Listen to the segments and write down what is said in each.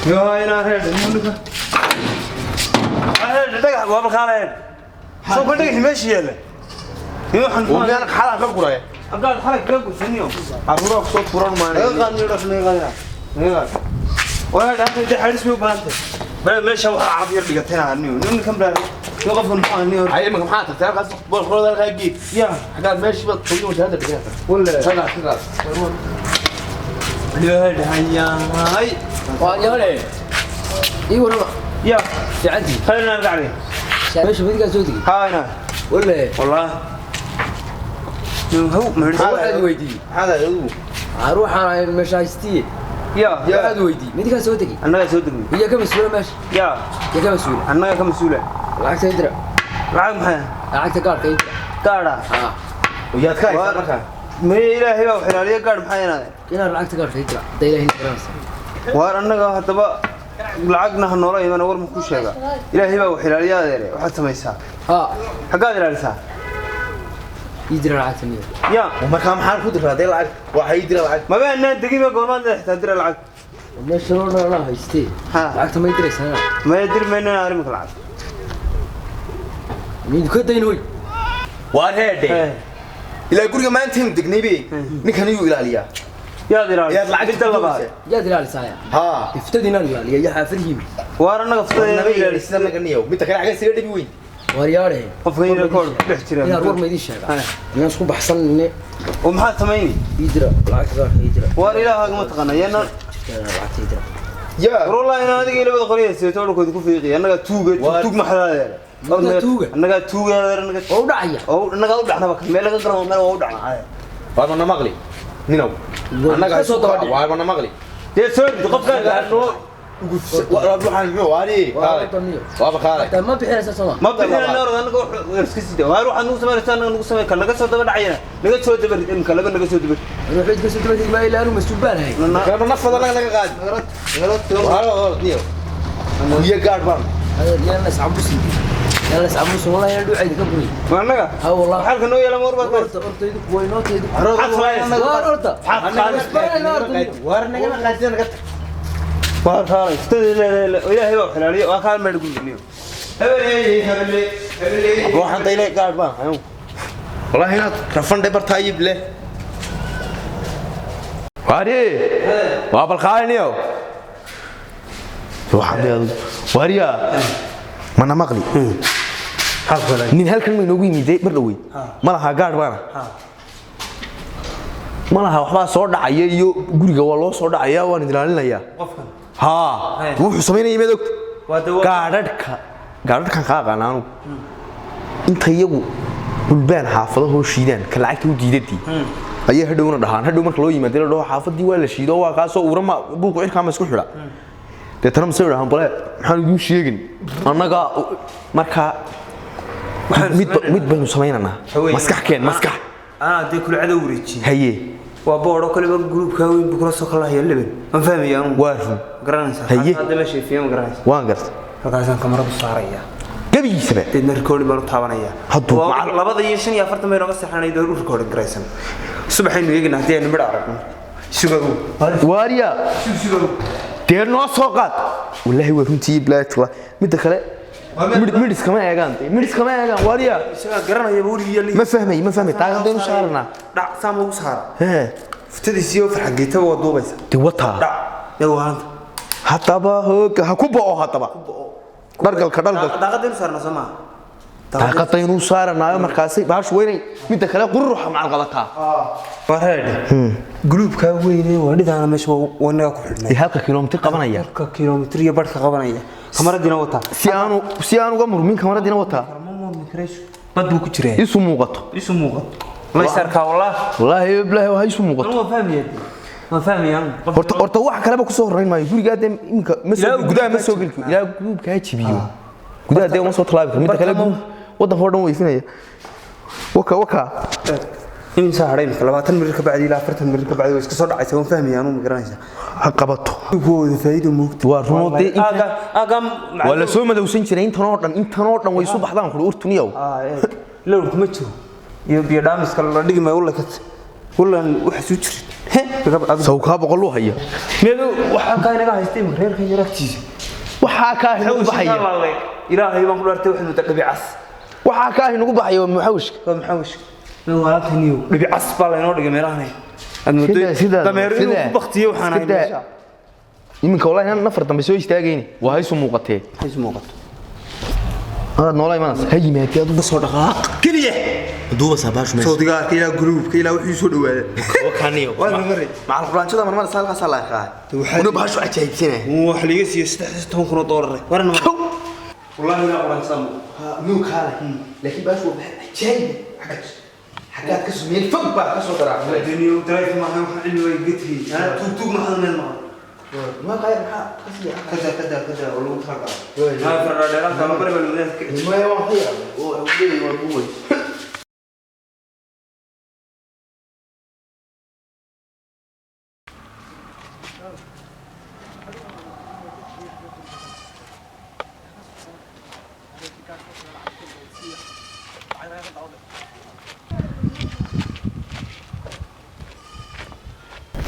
Yo, inaa reer ninka. Reer dhagax waa balkaaneen. Soo ka dhagax meesha yaala. Iyo waxaan Miyaan xalaan ka guraya? Abdaal xalag ka gursaniyo. Caruuraha kusoo turan Naga maanay. qaad niyo dhaf naga qaad. Naga qaad. Waa dhaafay xaris u baahantay. Bal meesha waxa carab yar dhigatay niyo. Ninkan baa niyo qofkan maxaa niyo. Hay, imanka maxaa tagtay halkaas boolkooda halkaa geed? Ya. Xaggaad meeshii baad togin washaada dhigata. Wala. Kagaa kagaa. Niyo dhahayaay. Waa yaale. Ii warama. Ya. Fiicantii. Khayrna gacli. Meesha midigaa soo degay. Ha ina. Walle. Wallah. Niyo haw ma Waxaad weydiiyey. Maxaad adigu? Ruuxaan ahay meesha haystiye. Ya. Waxaad weydiiyey. Midigaa soo degay. Annaga soo degnay. Iyo ka mas-uula meesha. Ya. Iyo ka mas-uula. Annaga ka mas'uula. Lacagta idira. Lacag maxay? Lacagta gaarka idira. Gaadha. Haa. Yaad ka haysaa markaa? May ilaahay baa wax ilaaliya, gaadh maxay inaade? Inaad lacagta gaarka idira. Hadda ilaahay garanaysa. Waar annaga haddaba lacagna ha noola imana, war ma ku sheega? Ilaahay baa wax ilaaliya adeere, waxaad samaysaa. Haa. Xaggaad ilaalisaa? Ii dira lacagta niyo. Ya. Markaa maxaan ku diraa dee lacag? Waxaa ii dira lacag. Maba anaan degin ba goormaad xitaa dira lacag. Meesha loo dhan haystee. Haa. Lacagta ma diraysaa? Maya, diri maynana arrimka lacag. Midu ka dayn hoy. Waa reedhe. Ilaa guriga maantaynu degnay be ninkan iyuu ilaaliyaa. Yaad ilaalisaa? Yaad lacag Midda labaad. Yaad ilaalisaa? Haa. Iftadiinaan ilaaliya iyo xaafadihiin. Waar annaga ftada naga ilaalisida naga niyow. Midda kale xagga isaga dhibi weyn. Waar yaare. Qofka inuu koor ku dhex jira. Inaad war ma idiin sheegaa? Haa. Inaan isku baxsanne. Oo maxaad samayni? Ii dira lacagta gaarka ii dira. Waar ilaahaaga ma taqaana yana. Jirtaan lacagta ii dira. Yaa. War wallahi inaan adiga iyo labada qorya sidato dhulkooda ku fiiqiya, annaga tuuga tuug maxdaa adeere. Annagaa tuuga? Annagaa tuuga adeere, annaga. Oo u dhacaya. Oo annagaa u dhacnaba meel laga garamo, meel waa u dhacna. Waa mana maqli ninow. Annaga Ka soo daba dhici. Waa mana maqli. Dee soo rid qofkaan. Noo waxaan muxuu waari kaalay. Waaba kaalay. Hataa ma bixinaysa sooma? Ma bixinayna orod, annaga wax iska sii daa. Waar waxaad nagu samaynaysaa annaga nagu samay, kan naga soo daba dhacayana naga soo daba rid, imika laba naga soo daba rid. Ruuxeed ka soo daba dhigi maayo ilaa anuu mas-uul baan ahay. Kalama nafada naga naga qaadi. Nagala orod niyow. Iyo gaadh baan. Adeer, yaan la iscabusin. Yaan la iscabusin, wallahi yaan dhuucayda ka buray. Ma annaga? Ha wallah. Xalka noo yeela ma war baad Orta orta idinku way noo tahay. Maxaad samaynaysaa? Waar orta. Maxaad qaadaysaa? Waar nagama qaadin, naga tag. Waar kaalay ftada ilaahay baa wax ilaaliya, waa kaal meel guriga niyo hebeley hebeley hebeley. Waxaan daylay gaadh baan hayo. Wallahi inaad rafan dhebar taayib leh. Waari waa bal qaaliniyow. Waxaan day adigu waariya mana maqli. Nin halkan ma inoogu yimid mar dhowey? Ma laha gaadh baana ma laha, waxbaa soo dhacaya iyo guriga waa loo soo dhacaya, waan idin ilaalinayaa. Qofkan? Haa. Wuxuu samaynaya maad ogta? Waa dawa. Gaadhadhka gaadhadhkan kaa aqaana anugu inta iyagu bulbaan xaafadahoo shiidaan ka lacagta u diidadii ayay hadhowna dhahaan, hadhow marka loo yimaado la dhaho xaafadii waa la shiido, waa kaasoo uurama buuqu cirkaama isku xidha, deetana mise dhahaan bale maxaan idiin sheegin annaga markaa mid mid baynu samaynaynaa, maskax keen maskax. Anaa dee kula cadow wareejiyey. Haye. Waa boodho kaliba gruubka weyn buu kula soo kalahaya leben, ma fahmaya anugu. Waa run. Garanaysaa? Haye. Hadda meesha fiya ma garanaysaa? Waan garta. Halkaasaan kamaradu saaraya. Gebigiisaba. Deedna recording baan u taabanaya. Hadduu Waa 2:45 bay nooga seexanay dee u recording garaysan, subaxaynu eegna haddii aynu midha aragno sugagu. Waariya. Sugagu. Dee noo soo qaad, wallaahi waa runtii blaatla. Midda kale midhis kama eegaan, midhis kama eegaan waariya. Isagaa garanaya weligii. Ma fahmay, ma fahmay, taagantaynu saaranaa. Dhac saama ugu saara. Hee. Fuftadiisiyo farxangeetaba waa duubaysa. Dee wataa. Dhac yaa waanta. Haddaba hooga ha ku bo'o, haddaba dhargalka dhargalka. Daaqadaynu saarna soo maaha? Daaqadaynu saaranaayo markaasi baashu weynay. Midda kale qururuxa macal qabataa. Wareedhe guluubkaa weyne waa dhidaana meesha waa inaga ku xidhnay. Dee halka kilomitir qabanaya. Halka kilomitir iyo barhka qabanaya, kamaradiina wataa. Si aanu uga murmin, kamaradiina wataa. Ma murmi karayso, bad buu ku jiraa. Isu muuqato. Isu muuqato laysarkaa wallah. Wallaahi bilaahi waa isu muuqato. Anu waa fahmaya, waan fahmaya anu. Horta wax kaleba kusoo horreyn maayo gurigaa dee iminka ma soo Ilaa uu gudaha ma guriga soo geli karo ilaa guluubkaa jibiyo, gudaha dee uma soo tallaabi karo. Midda kale waddanka oo dhan weyfinaya waka waka. Imisa hadhay imika? 20 mirir ka bacdi ilaa 40 mirir ka bacdi way iska soo dhacaysa, waan fahmaya anu, ma garanaysaa? Ha qabato. Kuwooda faa'iido moogta. Waa runoo dee aaga aaga. Waa la soo madowsan jiray intan oo dhan, intan oo dhan way isu baxdaan kuri urtuniyow. Lowrku ma jiro iyo biyo dhaamiska la dhigi maayo, walla kat wallan waxa soo jirin. Sawkaa boqol luu haya. Meedu waxaa kaa inaga haystay reerka yar agtiisa. Waxaa kaa inagu baxaya. Ilaahay baan ku dhaartay, waxaad moodaa dhibicas. Waxaa kaa inagu baxaya waa muxawishka. Waa maxaa? Meel walaalkaniyo dhibicas baa laynoo dhigay meelahan. Aad moodo dameer inuu ku baktiyo waxaan ahay meesha. Iminka wallahi inaan nafar dambe soo istaagayni waa haysu muuqatee. Haysu muuqato. Aad noola imanaysa ha yimaatee adigu soo dhaqaaq keliya. Duuba sabaashu meesha. Soo digaarka ilaa gruubka ilaa wixii soo dhawaada. Wakaniyo. Waa maray. Macal quraanjada marmar saalkaas la arkaa. Una bahashu ajaayibsanaa. Wax liiga siiyo $13,000. Waran mar. Wallahi ila quraansan. Ha muu kaale. Laakiin bahashu waa ajaayib. Xagaad ka soo meel fog baa ka soo daraa. Duniyo drive ma wax cilmi way gati. Ana tuug tuug ma hadal meel ma. Ma qaayr maxaa ka siiya? Kada kada kada oo lagu talagalay. Ha farra dheeraad kala bari bal wadaadka. Ma waa xaya. Oo leeyahay waa buuway.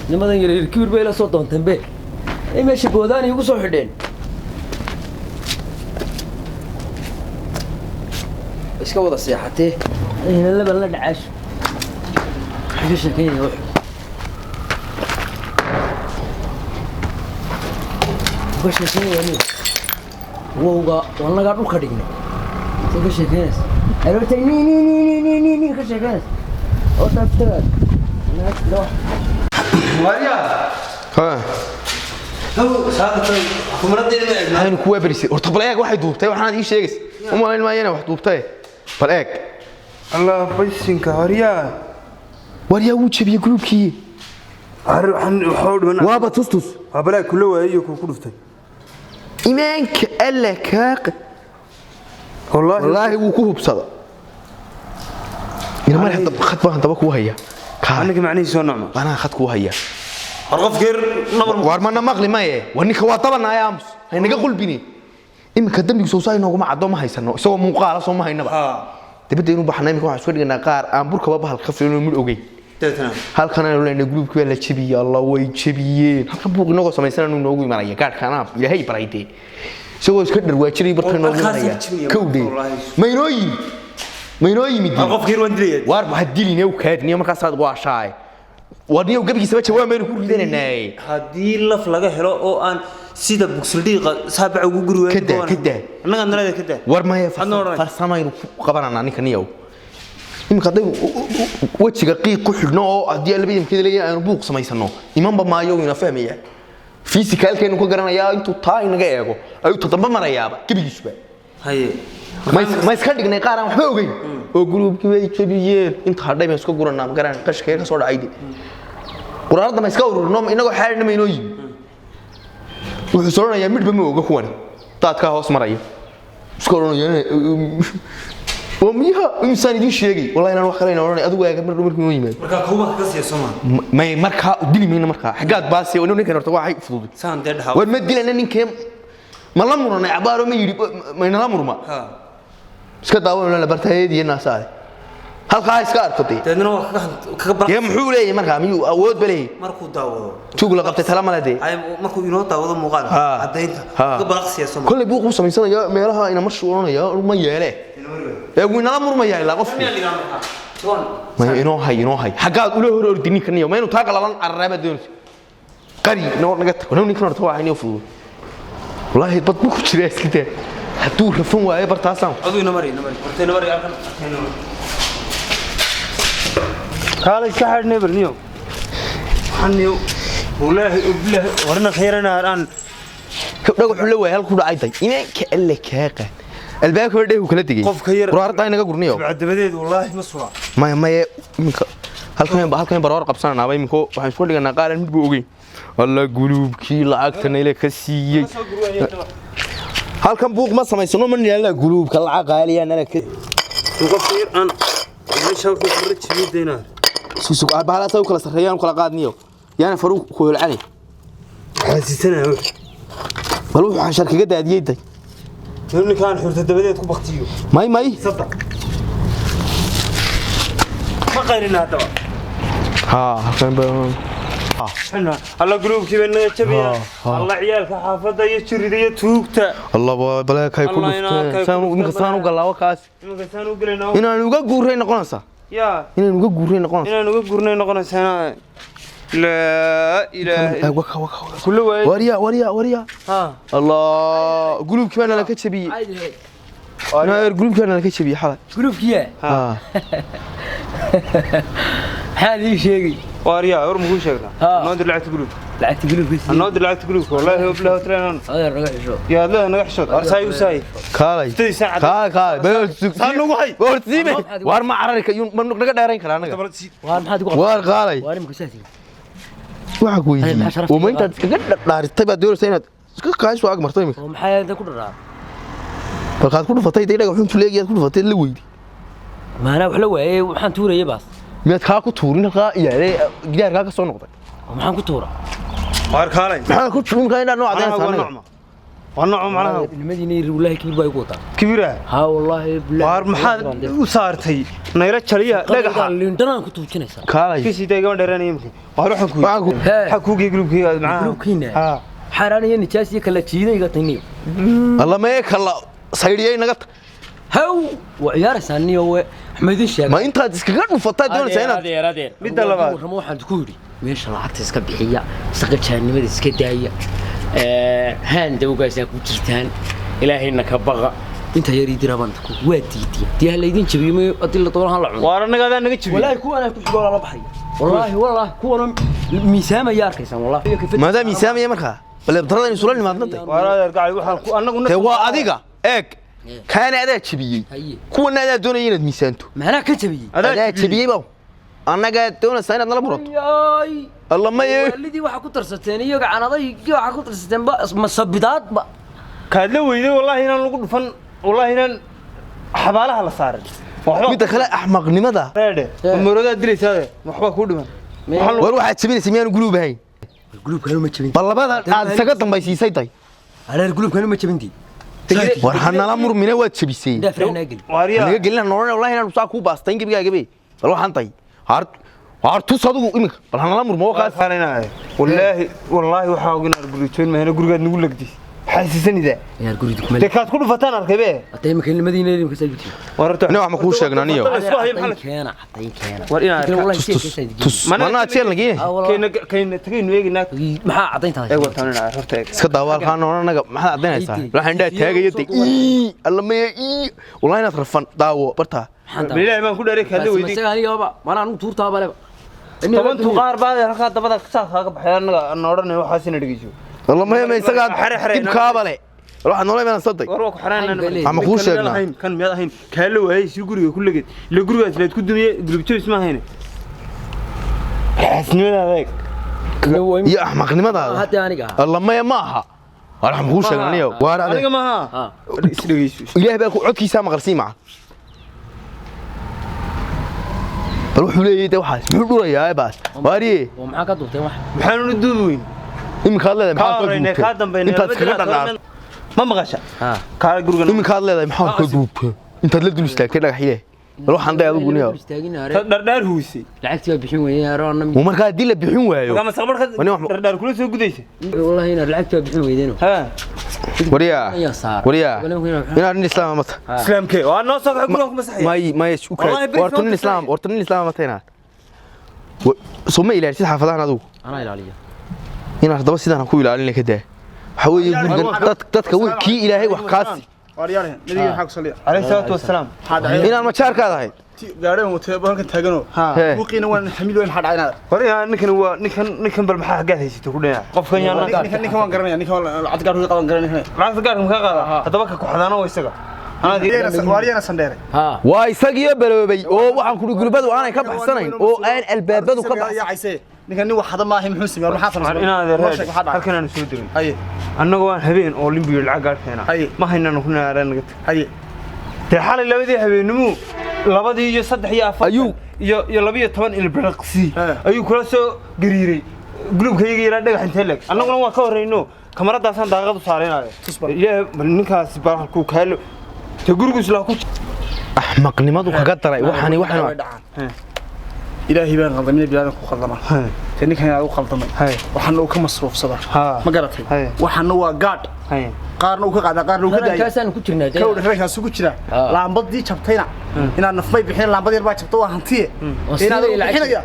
Nimadan yaryar kibir bay la soo doonteen be, ay meesha boodaan iigu soo xidheen, iska wada seexatee hinalaba la dhacaasho. Maxay ka sheekeynaya? Wuxuu ka sheekeynaya aniga wowga wanagaa dhulka dhignay. Say ka sheekeynaysa aroortay ni ni ni ni ni ni ni ka sheekeynaysa oo taabtagaad. Wariya. Ha. Haw saaqatay kumaradeen ma eegna. Waxaynu ku weebarisay horta bal eeg waxay duubtay, waxaanaad ii sheegaysa u malayn maayo inay wax duubtay. Bal eeg. Allah baysinka wariya. Waryaa wuu jabiyey gruubkii. Har waxaan waxa u dhiman. Waaba tustus. Waa balaa kula waayay ku dhuftay. Imaanka alla kaaq. Wallahi wallaahi wuu ku hubsada. Ina mar hadda khad baan daba ku haya. Aniga macnihiisu waa nocma. Anaa khad ku haya. War qof geer nabar. War mana maqli maye. War ninka waa tabanaya aamus. Haynaga qulbini. Iminka dambigu soo saay nooguma caddo, ma haysano isagoo muuqaala soo ma haynaba. Dibadda inuu baxnay iminka waxaan isku dhiganaa qaar aan burkaba bahal ka filan oo mid ogey. Deetana halkan aanu leenahay gruubkii waa la jebiyey, Allah way jebiyeen. Halkan buuq inagoo samaysan inuu noogu imanaya gaadhka anaa ilaahay barayde isagoo iska dharwaajinay barta noogu imanaya kowdhe maynoo yimi, maynoo yimid. War qof geer waan dilaya. Waar waxaad dilinay u kaadiniyo markaasaad waashaay. War niyow gebigiisaba jawaab baynu ku ridanaynaa. Haddii laf laga helo oo aan sida bugsuldhiiqa saabaca ugu guri waayo. Ka daa, ka daa. Annaga nalada ka daa. War maya. Adna odhanay. Farsamaynu ku qabananaa ninka niyow. Iminka hadday wejiga qiiq ku xidhno oo haddii alla bidamkeeda leeyahay aanu buuq samaysano imanba maayo, ina fahmaya fisikaalkeenu ka garanayaa intuu taa inaga eego ayuu toddoba marayaaba gebigiisuba. Haye. Ma iska dhignay qaar aan waxba ogeyn oo gruubkii way jebiyeen, inta hadhay baan iska guranaa, ma garan qashka ka soo dhacay quraarada ma iska ururno inagoo xaadhna ma inoo yimi. Wuxuu soo oranayaa midhba ma oga kuwani daadkaa hoos maraya iska oranaya oo miyaha insaan idiin sheegay wallahi inaan wax kale ina oranay adigu eega mar markuu inoo yimaado. Marka kuwa ka siiya Soomaa. May markaa dili mayno, markaa xaggaad baasay oo ninkan horta waxay fududay. Saan dee dhahaa. War ma dilana ninkee, ma la muranay cabaaro ma yidhi maynala murma. Ha. Iska daawan la bartayeed iyo naasaade halkaa iska arkatay. Deedna waa kaga kaga bar. Dee muxuu leeyahay markaa? Miyuu awood ba leeyahay? Markuu daawado. Tuug la qabtay tala male dee. Ay markuu inoo daawado muuqaal caddaynta kaga balaqsiya Soomaa. Kolley buuq buu samaysanaya meelaha ina marshu oranaya ma yeele ee wuu inala murmaya ilaa qofku ma inoo hay, inoo hay xaggaad ula hor ordi ninkan iyo ma inuu taa qalalan cararaaba doonaysa qari noo naga tag ninkan horta waa inoo fudud wallaahi bad buu ku jiraa iska daa hadduu rafan waayo bartaasaan. Aduu ina mari, ina mari horta, ina mari halkan. Kaale iska xadhnay barniyo waxaan niyo wallaahi billahi warna khayrana aan dhagaxu la waayay halku dhacay day imaanka alle kaa qaad albaabka dhehu kala digay. Qofka yar- quraarada inaga gurniyo. Dabadeed wallaahi ma sura. Maya maya, iminka halkan baroor qabsananaaba iminka waxaan isku dhiganaa qaaran mid buu ogeyn alla guluubkii lacagtana ile ka siiyey. Halkan buuq ma samaysano, ma nilaalna guluubka lacag qaaliya nala ka Qofka yar aan meesha wuxuu ku rajiyay. Susug bahalaasa u kala sarreeyaan kala qaadniyo yaana faruuq ku holcani. Xaasisanaa. Bal wuxuu xashar kaga daadiyey day. Ninkaan xurta dabadeed ku baktiyo. May may. Saddex ma qayrina haddaba. Ha halkan baa Alla guluubkii baa naga jabiya. Alla ciyaalka xaafadda iyo jirida iyo tuugta. Allah baleekay ku Allah inaa dhufteen kay ku saan iminka dhufteen saan u galaawo kaas. Iminka saan u gelaynaa. Inaan uga guuray noqonaysaa. Yaa. Inaan uga guuray noqonaysaa. Inaan uga gurnay noqonaysaa. Laa ilaaha. Waka waka waka. Kula waay. Wariya wariya wariya. Ha. Allah guluubkii baa nala ka jabiyey. Caadi he. Naar guluubkii baa nala ka jabiyey xalay. Guluubkiya. Ha. Maxaa lii sheegay? Waaryaa war muxuu sheegnaa? Ha. Noo dir lacagta guluubka. Lacagta guluubkiisa. Noo dir lacagta guluubka. Wallaahi billahi taala. Adeer naga xisho. Yaa Allah naga xishood. Arsaay u saay. Kaalay. Sidii saacad. Kaalay kaalay. Bal Saan nagu hay. War siime. War ma carari ka ma naga dheerayn karaa anaga. Waar maxaad ku War kaalay. Waar imika saasi. Waxa ku weydiiyey. Maxaa sharafta Oo ma intaad iskaga dhaaritay baad doonaysaa inaad iska kaasho ag martay imika. Oo maxaa inta ku dharaa? Balkaad ku dhufatay day dhagax xuntu leegiyaad ku dhufatay la weydi. Maana wax la waayay waxaan tuurayay baas. Miyaad kaa ku tuurin halkaa iyaalay gidaarkaa ka soo noqday. Oo maxaan ku tuura? Waar kaalay. Maxaa ku tuurin kaa inaad noo Macnaha cadaynaysaa waa anaga? nocma. Waa nocma macnaha. Nimadiina wallaahi kibir baa igu wataa. Kibira. Ha wallaahi billahi. Waar maxaad u saartay nayra jaliya dhagaxa. Lindhanaan ku tuujinaysaa. Kaalay. Kisii day gabadh dheeraanaya imika. Waar waxaan ku Waxaan ku Hee. maxaa kuu geeyay guluubkayga macnaha? Guluubkiina? Ha. Xaaraan iyo nijaas iyo kala jiidayga taniyo. Allah mee kala saydhiyay naga Haw waa ciyaaraysaa niyo we maxma idin sheegay. ma intaad iskaga dhufatay doonaysaa inaad adeer adeer. Midda labaad. Warramo waxaan ku yidhi meesha lacagta iska bixiya, saqajaannimada iska daaya. Haan dawgaasaa ku jirtaan. Ilaahayna ka baqa. Inta yar ii dira baan ku waa diidiya. Dii ha laydin jabiyo ma haddii la doono ha la cuno. Waar annaga adaa naga jabiyey. Wallaahi kuwan ay ku xigoo la baxaya. Wallaahi wallaahi kuwan miisaamaya arkaysaan wallaahi. maadaama miisaamaya markaa bal darada isula nimaadnatay. Waar adeer gacay waxaan ku annagu Dee waa adiga eeg kaana adaa jabiyey. Haye. Kuwana adaa doonaya inaad miisaanto. Macnaha ka jabiyey. Adaa adaa jabiyey. jabiyey baa annagaa doonaysaa inaad nala murato. Yaay. Allah ma ee Waalidii waxa ku tarsateen iyaga canadaygii waxa ku tarsateen ba masabidaadba. Kaad la weyday wallaahi inaan lagu dhufan wallaahi inaan xabaalaha la saarin. Waxba midda kale axmaqnimada. reedhe. Marodaa dilaysaa waxba ku dhiman. Waxaan War waxaad jabinaysa miyaanu guluub ahayn? Guluubkanu ma jabin. Bal labada aad isaga dambaysiisay day. Areer guluubkanu ma jabintii. War ha nala murmine waad jabisay. Indaa farxnaa geli. Waaryaa. Naga gelina noolana wallahi inaanu saa kuu baastayn gebigaaga be. Bal waxaan tahay har har tus adigu iminka bal ha nala murmo kaas. Kaalinaya. Wallaahi wallaahi waxaa og inaad gurijoon mahayna gurigaad nagu legdi. Xasiisanida. Yaar guriga kuma. Dee kaad ku dhufataan arkay be. Atay imika nimadiina imika saayuti. Waar horta. Ina wax ma kuu sheegnaa niyo? Isku hayo maxaa la- Keena cadayn keena. War inaad Laakiin wallahi Tus si tus tus mana jeel nagiine. Kayna kayna tagaynu eegaynaa. Maxaa cadaynta Eeg wataan inaad horta eeg. Iska daawaalkaan noolana naga maxaad cadaynaysaa? Waxaan indhaha taagaya day. Ii alla maya ii wallahi inaad rafan daawo bartaa. Bilaahi baan ku dheeray kaad la weyday. Isaga aniga baba mana anu tuurtaa baleba. Toban tuqaar baad halkaa dabada saas kaaga baxay annaga aan odhanay waxaas ina dhegeyso. Alla maya ma isagaa Xare, xare, dibkaaba le. Bal waxaad noola imanaysaa day. War waa ku xaraanana. Ama kuu sheegnaa. Kan miyaad ahayn kaa la waayay si guriga ku leged. Ila gurigaas leed ku dumiye gurub jabis ma ahayn. Xaasnimadaada eeg. Iyo axmaqnimadaada. Hadda aniga. Alla maya ma aha. War waxaan kuu sheegnaa niyo. Waar Aniga adeeg. ma aha. Ha. Is dhegeyso. Ilaahay baa ku codkiisa maqalsiin maca. Bal wuxuu leeyahay dee waxaas muxuu dhurayaa baas. Waariye Oo maxaa ka duubteen wax? Maxaanu duubi weyn. iminkaad leedahay Kaa maxaad ka horeynay kaa duubtay? dambeynay. Intaad iskaga dhadhaar. Ma maqasha. Ha. Kaa guriga. Iminkaad leedahay maxaad ka duubtay? Intaad la dul istaagtay dhagax ilaahay. Bal waxaan day adigu niyo. Dhardhaar huwisay. Lacagtii baa bixin weeyay aroona. Oo markaa haddii la bixin waayo. Markaa mustaqbalka Wani wax ma- dhardhaar kula soo gudaysa. Wallahi inaad lacagtii baa bixin weydeen. Ha. Wariyaa. Ayaa saar. Wariyaa. Inaad nin islaam ma tahay. Islaamkee waa noo soo baxay guriga kuma saxaya. May may isku Wallahi kay. beri Warta nin soo islaam, warta nin islaam ma tahay inaad. Soo ma ilaalisid xaafadahan adigu. Anaa ilaaliya. Inaad haddaba sidaan ku ilaalin ka daa. Waxa weeye gurigan dadka kii ilaahay wax kaasi. Waaryaalahan nabiga maxaa ku saliya? Alayhi salaatu wassalaam. Maxaa dhacay? Inaan majaarkaad ahayd. Gaadhaan watay halkan taaganoo. Ha. Hee. Buuqiina waan xamil weyn maxaa dhacay inaad? War inaa ninkan waa ninkan ninkan bal maxaa xaggaad haysatay ku dhinaca. Qofkan yaa Ninkan ninkan waan garanaya ninkan waan lacag gaar qaban garanaya. lacagta gaarka ma ka qaada? Haddaba ka kuxdaano waa isaga. Waaryaana sandheere. Ha. Waa isagiyo baloobay oo waxaan ku gulubadu aanay ka baxsanayn oo aan albaabadu ka baxsan. Yaacayse. Ninkan nin wax hada maahay muxuu sameeyay? Maxaa sameeyay? Inaad Noo sheeg maxaa dhacay? halkan aanu soo degin. Haye. Annagu waan habeen oo limbiyo lacag gaar keenaa. Haye. Ma haynaan ku naaraan naga tag. Haye. Dee xalay labadii habeenimo 2 iyo 3 iyo 4 Ayuu- iyo 12 ilbiriqsi He. ayuu kula soo gariiray gulubkayga yaraa dhagax intee leeg. Annaguna waan ka horreyno kamaradaasaan daaqad u saaraynayo. Ilaahay bal ninkaasi bal halkuu kaalo te gurigu islaa ku Axmaqnimadu kaga daray waxani waxaan Way dhacaan. Ilaahay baan qaldamay, bilaadan ku qaldamaa. Hay. Te ninkan aad u qaldamay. Hay. Waxaana uu ka masruufsadaa. Ha. Ma garatay? Hay. Waxaana waa gaadh. Hay. Qaarna uu ka qaadaa, qaarna uu ka daaya. Kaasaan ku jirnaa dee. Kawdha raggaas ugu jira. Ah. Laambadii jabtayna inaad nafmay bixin, laambad yar baa jabta, waa hantiye. Waa Inaad sidii u lacagta. bixinaya.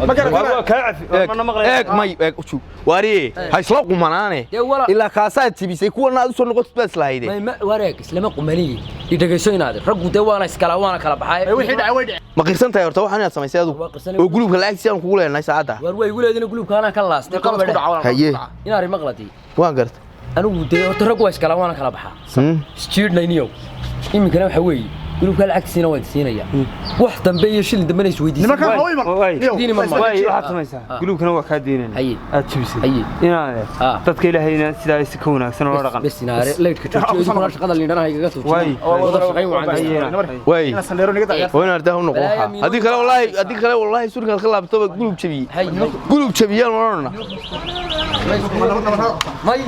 Ma garatay? Waa kaa cafi. Eeg, Mana maqlayaa. eeg, may eeg, ujug waariye, ha isla qumanaane. Dee Ilaa kaasaad jebisay, kuwana aad usoo noqotid baad islahayde. Wareeg islama qumaniye, i dhegayso inaad raggu dee waana iskala waana kala baxay. Wixii dhacay way dhacay. Ma qirsan tahay horta waxaan inaad samaysay adigu? Waa qirsanay. Oo gulubka lacagtiisa aan kugu leenahay saacadda. Waar waa igu leedina gulubka anaa ka laastay. Qalad ku dhaca, walaal. Haye. Inaad maqladii. Waan gartay. Anigu dee horta raggu waa iskala waana kala baxaa. Isjiidhnayniyow, iminkana waxa weeye gulubka lacagtiisina waan siinaya, wax dambe iyo shilin dambena isweydiisan. Nimankan ha u iman. Waay. Niyow, Diini ma isla Waay, jira. waxaad samaysaa. Ah. Guluubkana waa kaa deynayna. Haye. Aad jebisay. Haye. Inaad Ah. dadka Ilaahayna sidaa si ka wanaagsan oo dhaqan. Bes inaare laydhka joojiyo, idinkuna shaqada liindhanaha igaga Waay. tuujiyo, wada shaqayn wacan. Haye. Waay. Inaad sandheero niga daciyaar. Waa in ardaha u noqon Balaayo waxaa. miino. Haddii kale wallaahi, haddii kale wallaahi surkaad ka laabtoba gulub jabiyey. Hay, hay. Gulub jabiyaan odhanna. May.